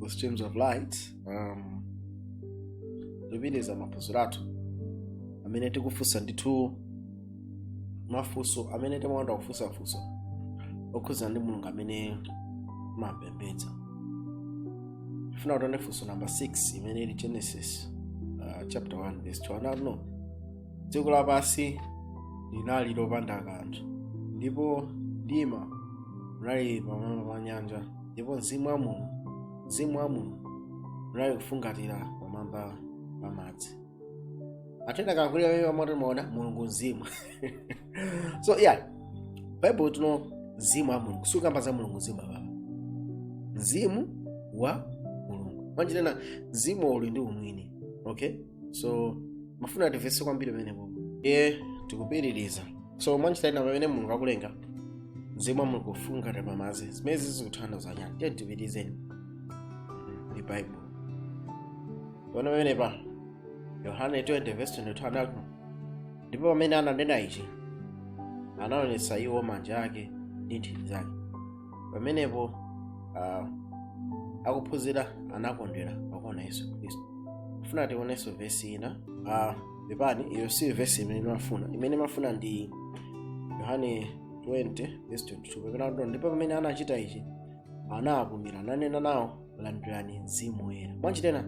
Ku Streams of Light. Tipitiriza maphunziro athu amene tikufunsa ndithu mafunso amene timakonda kufunsa, funso okhudzana ndi Mulungu amene timapembedza. Tifuna kutione funso number 6 imene ili Genesis chapter 1 verse 2. Anati, "Dziko lapansi linali lopanda kanthu, ndipo mdima unali pamwamba pa nyanja, ndipo mzimu wa Mulungu unali kufungatira pamwamba pa madzi." Atenda kakulira pamene pamwe timaona Mulungu mzimu. So yeah, Bible tino mzimu wa Mulungu sukamba za Mulungu mzimu apapa, mzimu wa Mulungu mwanjinena mzimu uli ndi umwini. Okay, so mafuna timvetse kwambiri pamenepo. Iye tikupitiriza. So mwanjitena pamene Mulungu akulenga, mzimu wa Mulungu kufungatira pamadzi, zimene zikuthandiza chani? Tiye tipitirizeni ndi Bible. Tione pamenepa Yohane 20 verse 22. Anati, "Ndipo pamene ananena ichi, anaonetsa iwo manja ake ndi nthiti zake. Pamenepo akuphunzira anakondwera pakuona Yesu Khristu." Funa tionenso vesi ina. Pepani, iyo si vesi imene imafuna. Imene imafuna ndi Yohane 20 verse 22, pamene akuti, "Ndipo pamene anachita ichi, anawapumira, ananena nawo, 'Landirani Mzimu Woyera.'" Mwanjitena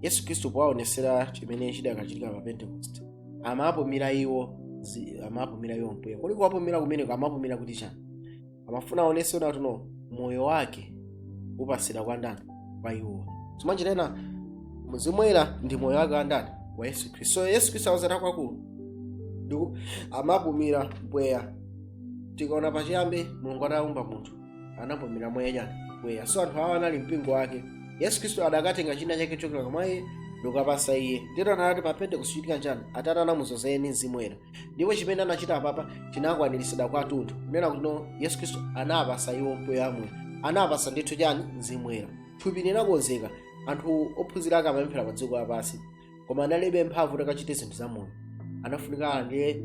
Yesu Khristu powaonesera chimene chidakachitika pa Pentecost, amapumira iwo amapumira iwo mpweya. Kodi kuwapumira kumeneko amapumira kuti chani? Amafuna aonese kuti no, moyo wake upasira kwa ndani? Kwa iwo. So mwanjitena Mzimu Woyera ndi moyo wake wa ndani? Wa Yesu Khristu. So Yesu Khristu awazana kwakulu ndiku amapumira mpweya. Tikaona pachiyambi, Mulungu atawumba munthu, anapumira mweya chani? Mpweya. So anthu awa anali mpingo wake. Yesu Khristu adakatenga china chake chokera mwa iye ndikukapasa iye. Ndito anati pa Pentekoste chitika chani? Atate anamuzoza iye ndi Mzimu Woyera, ndipo chimene anachita apapa chinakwaniritsidwa kwathunthu, kunena kuti no, Yesu Khristu anapasa iwo mpweya wamoyo, anapasa ndithu chani? Mzimu Woyera. Thupi linakonzeka. Anthu ophunzira ake amapemphera pa dziko lapansi, koma analibe mphamvu kuti akachite zinthu za moyo. Anafunika alandire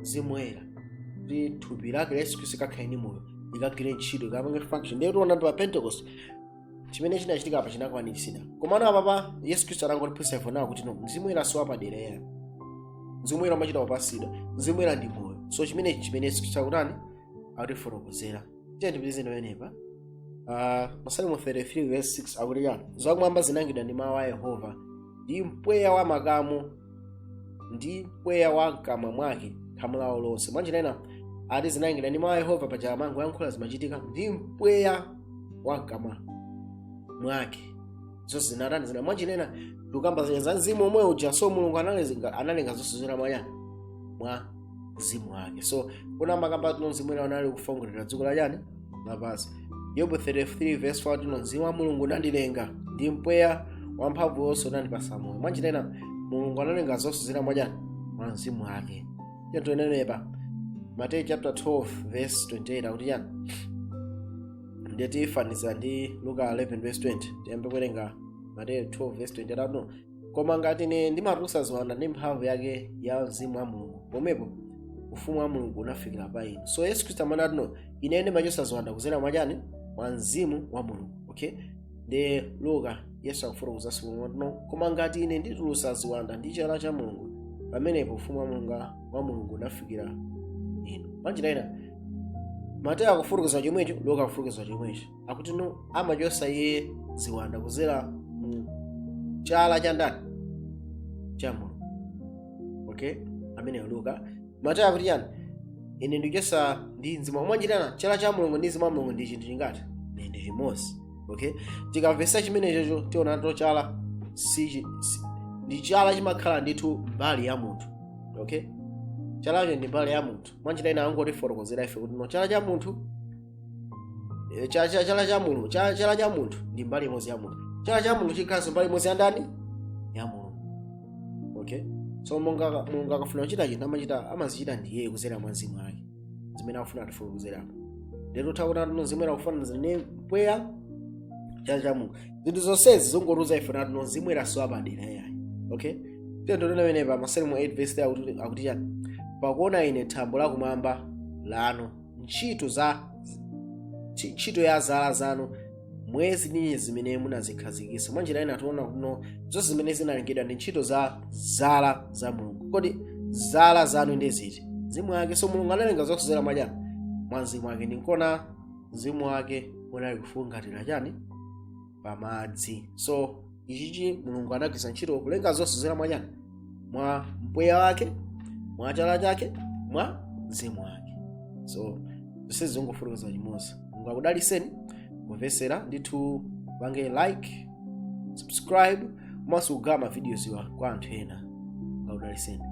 Mzimu Woyera kuti thupi lake la Yesu Khristu likakhale ndi moyo, likagwire ntchito, likapange function. Ndiye tiona pa Pentecost chimene chinachitika apa chinakwaniritsidwa. Komano apapa Yesu Khristu anangotiphunzitsa ife nawo kuti no, Mzimu Woyera si wapadera yena. Mzimu Woyera umachita kupasidwa. Mzimu Woyera ndi moyo. So chimenechi chimene Yesu Khristu akutani? Akutifotokozera. Tiye tipitirize pamenepa. Masalimo 33 verse 6 akuti chani? "Zakumwamba zinalengedwa ndi mawu a Yehova, ndi mpweya wa makamu, ndi mpweya wa mkamwa mwake khamu lawo lonse." Mwanjinena ati zinalengedwa ndi mawu a Yehova, paja amango yankhula zimachitika, ndi mpweya wa mkamwa mwake zonse zinatani? Zina. Mwanjinena tikukamba za mzimu omwe uja. So Mulungu analenga zonse zina mwachani? Mwa mzimu wake. So kuna makamba tino mzimu ena anali kufongolera dziko la chani? Lapansi. Yobu 33 verse 4 tino, "Mzimu wa Mulungu unandilenga, ndi mpweya wamphamvu yonse unandipasa moyo." Mwanjinena Mulungu analenga zonse zina mwachani? Mwa mzimu wake. Tionenepa Mateyu chapter 12 verse 28 akuti chani? Ndiye tifaniza ndi Luka 11 verse 20. Tiyambe kuwerenga Mateyu 12 verse 28 akuti, "Koma ngati ine ndimatulutsa ziwanda ndi mphamvu yake ya mzimu wa Mulungu, pomwepo ufumu wa Mulungu unafikira pa inu." So Yesu Khristu amene ati no, ine ndimachotsa ziwanda kudzera mwachani? Mwa mzimu wa Mulungu. Okay, ndi Luka Yesu akufotokozanso no, "Koma ngati ine nditulutsa ziwanda ndi chala cha Mulungu, pamenepo ufumu wa Mulungu unafikira inu." Mwanjira ina Mateyu akufotokoza chomwecho, Luka akufotokoza chomwecho, akuti no, amachotsa iye ziwanda kudzera mu chala cha ndani? Cha Mulungu. Okay, ameneyo Luka. Mateyu akuti chani? Ine ndikuchotsa ndi mzimu. Mwanjirana chala cha Mulungu ndi mzimu wa Mulungu ndi chinthu chingati? Ndi chimodzi. Okay, tikamvetsa chimenechocho tiona to chala ndi chala chimakhala ndithu mbali ya munthu. Okay, chalacho ndi mbali ya munthu. Mwanjira ina angotifotokozera ife kuti no, chala cha munthu, chala cha Mulungu, chala cha munthu ndi mbali imodzi ya munthu. Chala cha Mulungu chikhalanso mbali imodzi ya ndani? Ya Mulungu. Okay, so monga Mulungu akafuna kuchita chinthu, amachita, amazichita ndiye kudzera mwa mzimu wake, zimene akufuna atifotokozerapo. Lero taona tino mzimu woyera kufananiza ndi mpweya, chala cha Mulungu. Zinthu zonsezi zingotiuza ife nati no, mzimu woyera si wapadera yayi. Okay, tiyeni tione pamenepa Masalimo 8 verse 3 akuti chani? "Pakuona ine thambo lakumwamba lanu, ntchito ya zala zanu, Mwezi ndi nyenyezi zimene munazikhazikitsa. Mwanjira ina tiona kuno zonse zimene zinalengedwa ndi ntchito za zala za Mulungu. Kodi zala zanu ndi ziti? Mzimu wake. So Mulungu analenga zonse zera mwachani? Mwa mzimu wake. Ndinkona mzimu wake unali kufungatira chani? Pamadzi. So ichichi Mulungu anagwiritsa ntchito kulenga zonse zera mwachani? Mwa mpweya wake, mwa chala chake, mwa mzimu wake. So zonse zingofotokoza chimodzi. Mulungu akudaliseni kumvesera ndithu. Pange like, subscribe komanso kugawa ma videos wa kwa anthu ena. Mulungu akudaliseni.